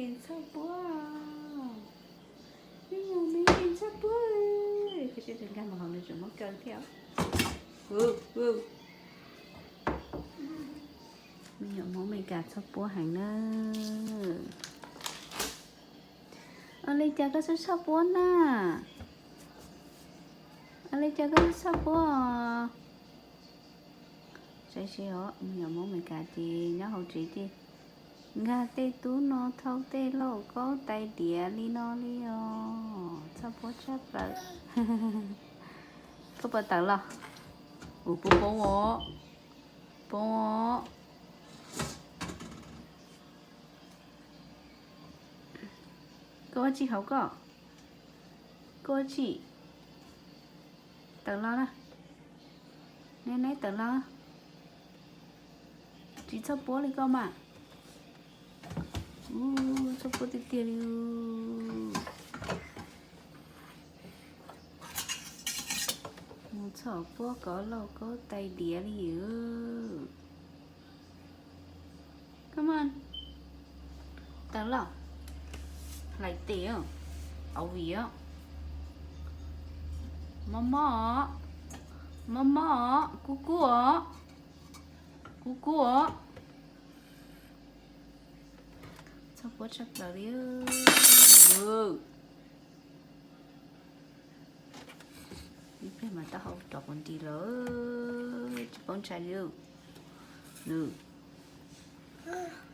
Txhoj puab, me nyuam me txhoj puab, koj siab nkag mus hauv nws tseem muab kaw thiab. Me nyuam Hmoob Amelikas txhoj puab heev na. Ua li cas koj txhaj txhoj puab na? Ua li cas koj txhaj txhoj puab os? Saib seb os, me nyuam Hmoob Amelikas ces nyob hauv tsev ces nkag tej tub no thau tej lauj kaub tais diav li no li os, txhaj puab tshaj plaws. Koj puas tawm los? Ua puab poob os, poob os. Koj ua tsi hauv koj? Koj ua tsi? Tawm los na. Neb neb tawm los. Tsis txhoj puab li koj mas. Txhoj puab tiag tiag li. Mus txhoj puab kov lauj kaub tais diav li. Come on. Tawm los. Hlais tes, au vim. Mob mob, mob mob, kub kub os, kub kub os. Txhoj puab tshaj plaws li. Ib pliag mas taub hau rov quav nti lawm, tsis paub ntshai li. Nws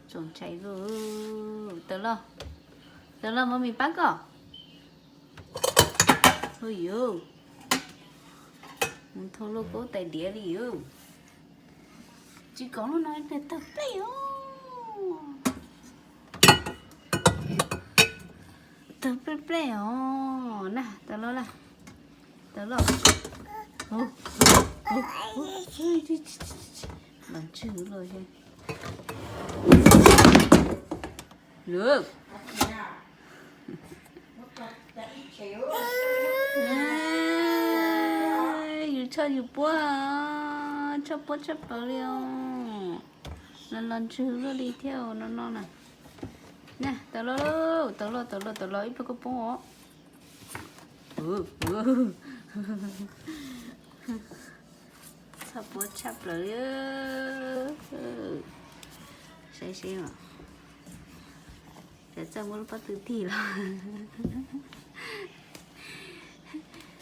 txaus ntshai li. Tawm los, tawm los, Mami pab koj. Ua yuv, mus thau lauj kaub tais diav li yuv. Tsis kom lub no tawg plej os. Tawg plej plej os na, tawm los na. Tawm los. Los ntswg los. Lwm. Yus tshoj yus puab, tshoj puab tshaj plaws li os. Los los ntswg luaj li thiab no no na. Tawm los, tawm los, tawm los, tawm los ib pliag koj poob os. Txhoj puab tshaj plaws li. Saib seb os, txawj muab lub pob tw tig los,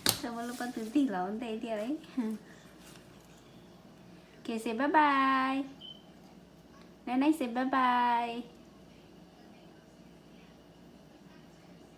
txawj muab lub pob tw tig los ua ntej tiag li. Ok, say bye bye. Night night, say bye bye.